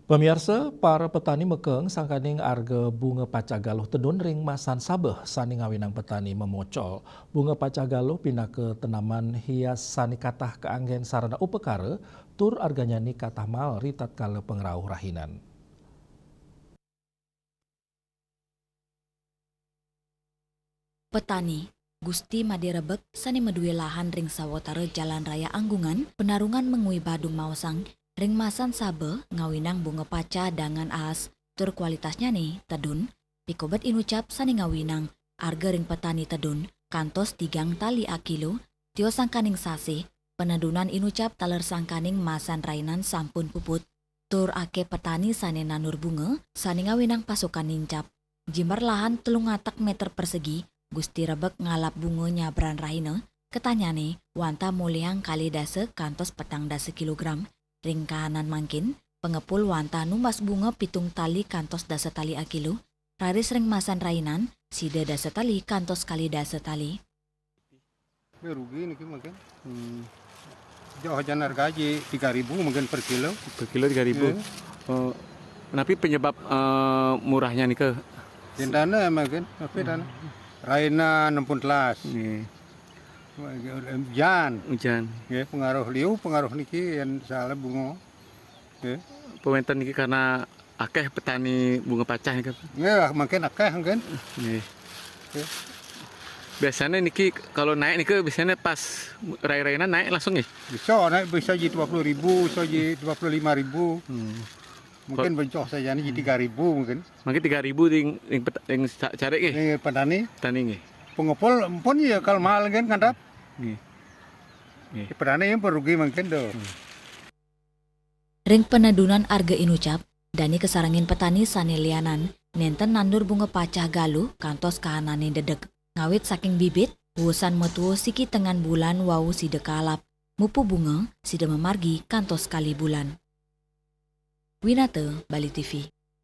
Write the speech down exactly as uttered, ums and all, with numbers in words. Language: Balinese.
Pamiarsa, para petani mekeng sangkaning arga bunga pacah galuh tedun ring masan Sabeh sane ngawinang petani mamocol. Bunga pacah galuh pinaka tenaman hias sane katah kaanggen sarana upakara, tur arganyane katah mael ritatkala pangrauh rahinan. Petani, Gusti Made Rebek sane madue lahan ring sawatara Jalan Raya Anggungan, Penarungan Mengwi Badung maosang, ring masan Sabeh ngawinang bunga pacah dangan aas tur kualitasnyane tedun, pikobet inucap sane ngawinang arga ring petani tedun kantos tigang tali akilo, tios sangkaning sasih, penedunan inucap taler sangkaning masan rainan sampun puput, tur akeh petani sane nandur bunga sane ngawinang pasokan nincap. Jimbar lahan telung atak meter persegi, Gusti Rebek ngalap bunga nyabran rahina, ketanyane wantah molihang kalih dasa kantos petang dasa kilogram. Ring kahanan mangkin, pengepul wantah numbas bunga pitung tali kantos dasa tali akilo, raris ring masan rainan, sida dasa tali kantos kalih dasa tali. Ini rugi niki mungkin. Hmm. Jauh jan harga aja tiga ribu mungkin per kilo. Per kilo tiga ribu. Iya. Oh, napi penyebab, eh, murahnya nika? Yen dana mungkin, tapi dana. Raina nempun telas. Nggih. Hujan. Hujan. Nggih, pengaruh liu, pengaruh niki yang salah bunga. Nggih. Pawenten niki karena akeh petani bunga pacah nika. Nggih, mungkin akeh mungkin. Nggih. Nggih. Biasanya niki kalau naik nika biasanya pas rai-rainan naik langsung nggih? Bisa naik bisa jadi dua puluh ribu, bisa jadi dua puluh lima ribu. Hmm. Mungkin bencoh saja ni jadi tiga ribu mungkin. Mungkin tiga ribu ring, ring pet-, ring sa-, carik nggih? Ring petani. Petani nggih. Pengepul pun ya kalau mahal kan kantap. Nggih. Nggih. Petani yang rugi mungkin tu. Hmm. Ring penedunan arga inucap, dane kasarengin petani sane lianan nenten nandur bunga pacah galuh kantos kahanane dedek. Ngawit saking bibit, wusan metuo siki tengan bulan wau sida kalap. Mupu bunga, sida mamargi kantos kalih bulan. Winata, Bali T V.